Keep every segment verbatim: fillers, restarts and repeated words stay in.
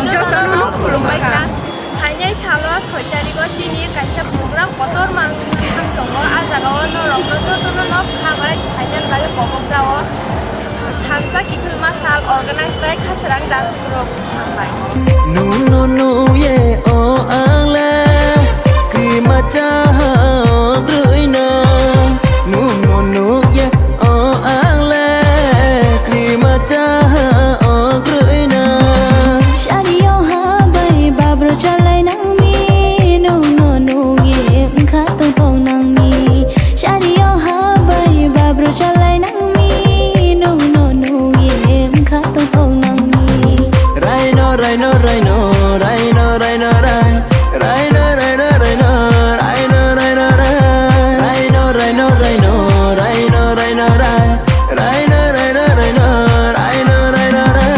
Jotono khulumbai kha. Phainai salo soi tarigo chini kaisa program kotor mang thang tongo. A jagao norokno jotono nok khabai phainani bagwi kobok jao. Thansa kiphilma sal organize by Khasrang Dance Group. Nungno nuye o angle, krima chaha o grwino. Nungno nuye o angle, krima chaha o grwino. Shario habai babro chalai nangmi, nungno nuye wngkha tongthok nangmi. Shario habai babro chalai nangmi, nungno nuye wngkha tongthok nangmi. Raino, raino, raino, raino, raino, rai. Raino, raino, raino, raino, raino, rai. Raino, raino, raino, raino, raino, rai. Raino, raino, raino, raino, raino, rai.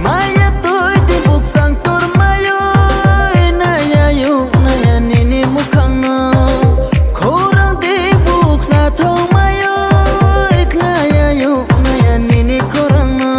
Maya twi twi buksang tur mayo, naya yung naya nini mukhang no. Khorang twi bukna thong mayo, khlaya yung naya nini khorang no.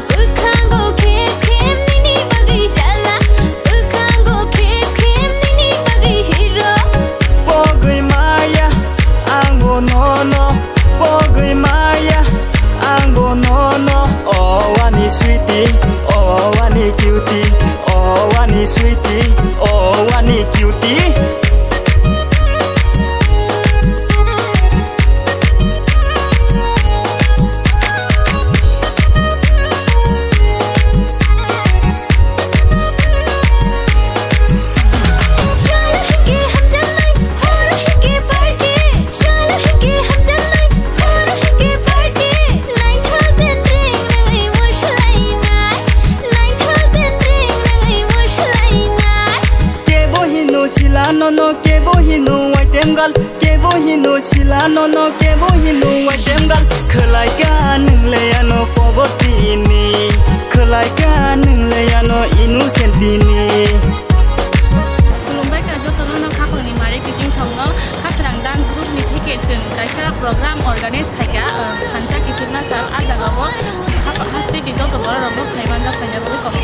Bwkhango khep khep nini bagwi jala, bwkhango khep khep nini bagwi hero. Pogwi maya, ang bo nono, pogwi maya, ang bo nono. O ani sweetie, o ani cutie, o ani sweetie, o ani cutie. Kebo hino sila nono, kebo hino item gal. Kebo hino sila nono, kebo hino item gal. Khwlai ka nwng le ano poverty ni, khwlai ka nwng le ano innocent ni. Khulumbai kha jotono no khaphangni mari kiching songno Khasrang Dance Group ni theke chwng kaisa program organize khaikha, uh, thansa kiphilma sal a jagao hap-, haste di joto borok rokno phaimanjak phaina bagwi kok.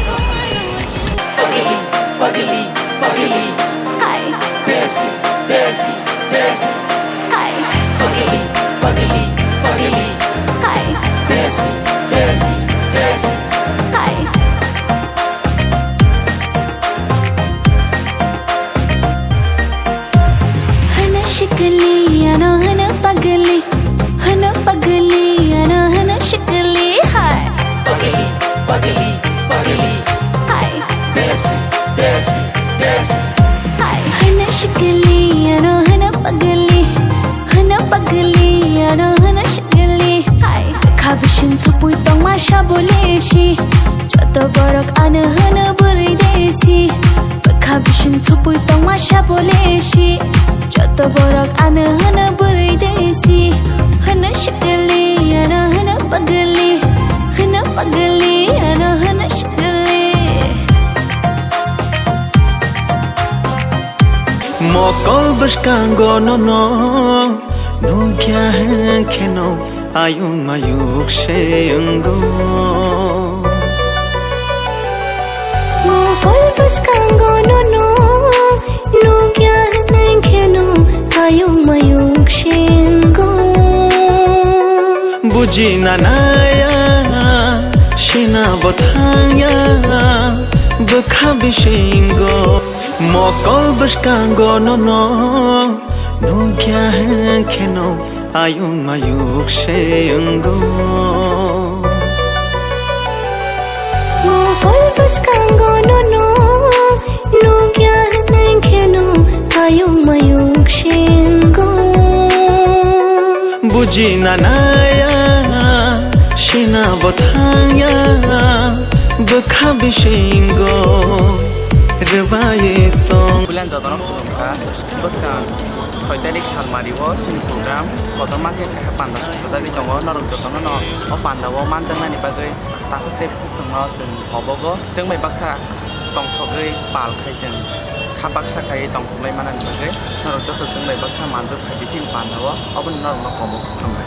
Pagli, pagli, pagli. Hi. Desi, desi, desi. Hi. Pagli, pagli, pagli. Hi. Desi, desi, desi. Hi. Hana shikli, ano hana pagli. Hana pagli, ano hana shikli. Hi. Pagli, pagli, pagli. Hi. Desi, desi, desi. Hi. Hana shikli, ano hana pagli. Hana pagli, ano hana shikli. Hi. Bwkha bising thupui tongma sabo lesi. Joto borok ano hana bwrwi desi. Bwkha bising thupui tongma sabo lesi. Joto borok ano hana bwrwi desi. Hana shikli, ano hana pagli. Hana pagli, ano hana shikli. Mokol bwskango nono nukya hwnkhe no ayung mayuk se wngo. Mokol bwskango nono nukya hwnkhe no ayung mayuk se wngo. Bujina naya, sina bo thangya, bwkha bisingo. Mokol bwskango nono nukya hwnkhe no ayung mayuk se wngo. Jina naya, sina bo thangya, bwkha bisingo rwbaye tong. Pulan jotono khulumkha, bwskang soi tarik salmari o chini program kotorma khe kaisa panda sajagwi tongo, norok jotono no o panda o manjaknani bagwi takhuk tei bukhuk chwngno chwng kobogo, chwng bai baksa tongthogwi pal khai chwng kha baksa khaiwi tongthoglai manani bagwi norok joto chwng bai baksa manjak phai di chini panda o, obono norokno kobogo, hambai.